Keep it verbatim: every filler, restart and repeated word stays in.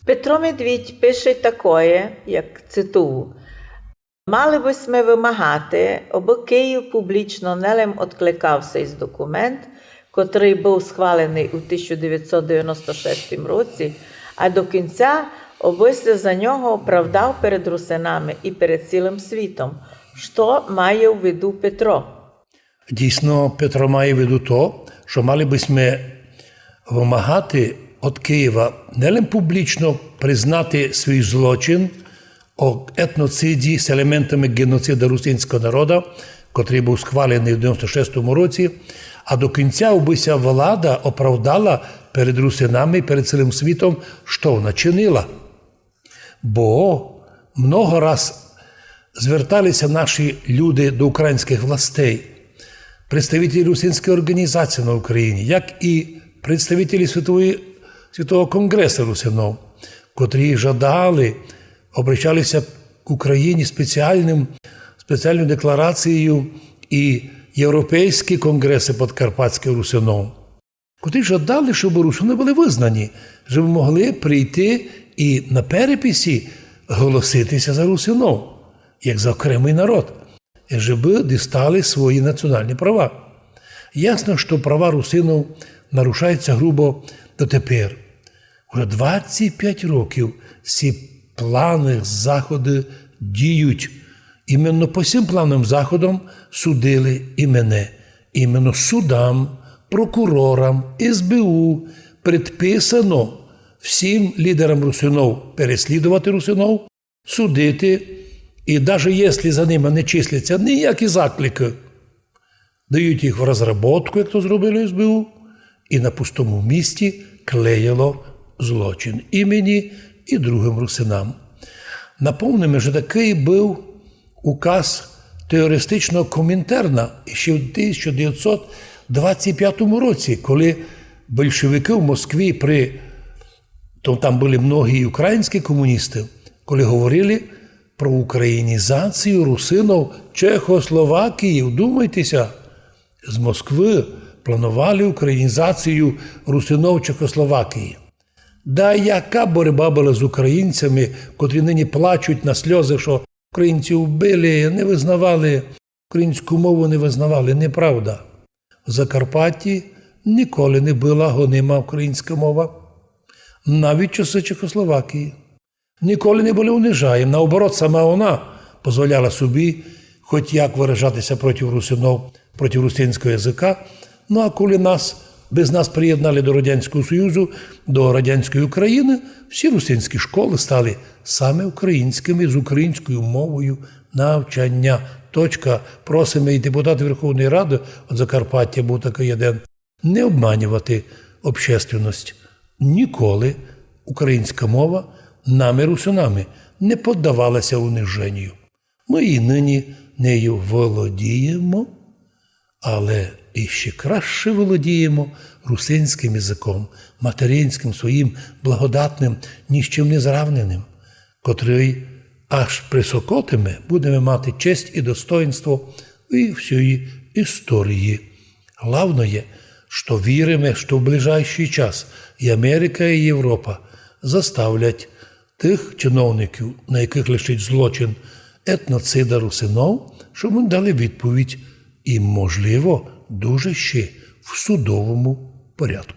Петро Медвідь пише такоє, як цитую: «Мали бы сьме вымагати, обы Київ публічно не лем одкликав сей документ, котрый быв схваленый у тисяча девятьсот девяносто шестім році, а до кінця обы ся за нього оправдав перед русинами і перед цілым світом». Што має в виду Петро? Дійсно, Петро має в виду то, што мали бы сьме вымагати од Києва не лем публічно признати свій злочин о етноциді з елементами ґеноцида русинського народа, котрый быв схваленый в девяносто шестому році, а до кінця, обы ся влада оправдала перед русинами і перед цілым світом, што вона чинила. Бо много раз звертали ся наші люди до українськых властей, представителі русинської організації на Україні, як і представителі Світової, Світового конґресу русинов, котрі жадали, обращали ся к Україні спеціальным, спеціальною декларацією і Європейські конґресы подкарпатськых русинов, котрі жадали, щоб русины были вызнані, щоб могли прийти і на переписі голосити ся за русинов, як за окремый народ, і щоб дістали свої національні права. Ясно, што права русинов нарушаються грубо дотепер. Уже двадцять пять років сі планы заходы діють. Іменно по сим планам заходам судили і мене. Іменно судам, прокурорам, СБУ предписано всім лідерам русинов переслідовати русинов, судити, і даже если за ними не числяться ніякі закликы, дають їх в розработку, як то зробило СБУ, і на пустому місці клеїло злочин і мені, і другым русинам. Напомнимо, што такый быв указ терористичного Комінтерна іщи в тисяча девятьсот двадцять пятому році, коли большевикы в Москві при, то там были многі і українські комуністы, коли говорили про українізацію русинов Чехословакії. Вдумайте ся, з Москвы планували українізацію русинов Чехословакії. Да яка боротьба была з українцями, котрі нині плачуть на сльозы, што українців били, не визнавали, українську мову не визнавали. Неправда. В Закарпатті ніколи не была гонима українська мова, навіть в часы Чехословакії. Ніколи не были унижаєм. Наоборот, сама вона позволяла собі хоть як выражати ся проти русинов, проти русинського языка. Ну, а коли нас, без нас приєднали до Радянського Союзу, до Радянської України, всі русинські школы стали саме українськыми, з українською мовою навчання. Точка. Просиме і депутатів Верховної Рады од Закарпаття, быв такый єден, не обманювати общественность. Ніколи українська мова нами, русинами, не поддавала ся униженню. Мы і нині нею володіємо, але іщи краще володіємо русинськым языком, материнськым, своїм благодатным, ні з чим не зравненым, котрый аж присокотиме, будеме мати честь і достоїнство і всьої історії. Главноє, што віриме, што в ближайшый час і Америка, і Європа заставлять тых чиновників, на якых лежить злочин етноцида русинов, щоб они дали відповідь і, можливо, дуже ще в судовому порядку.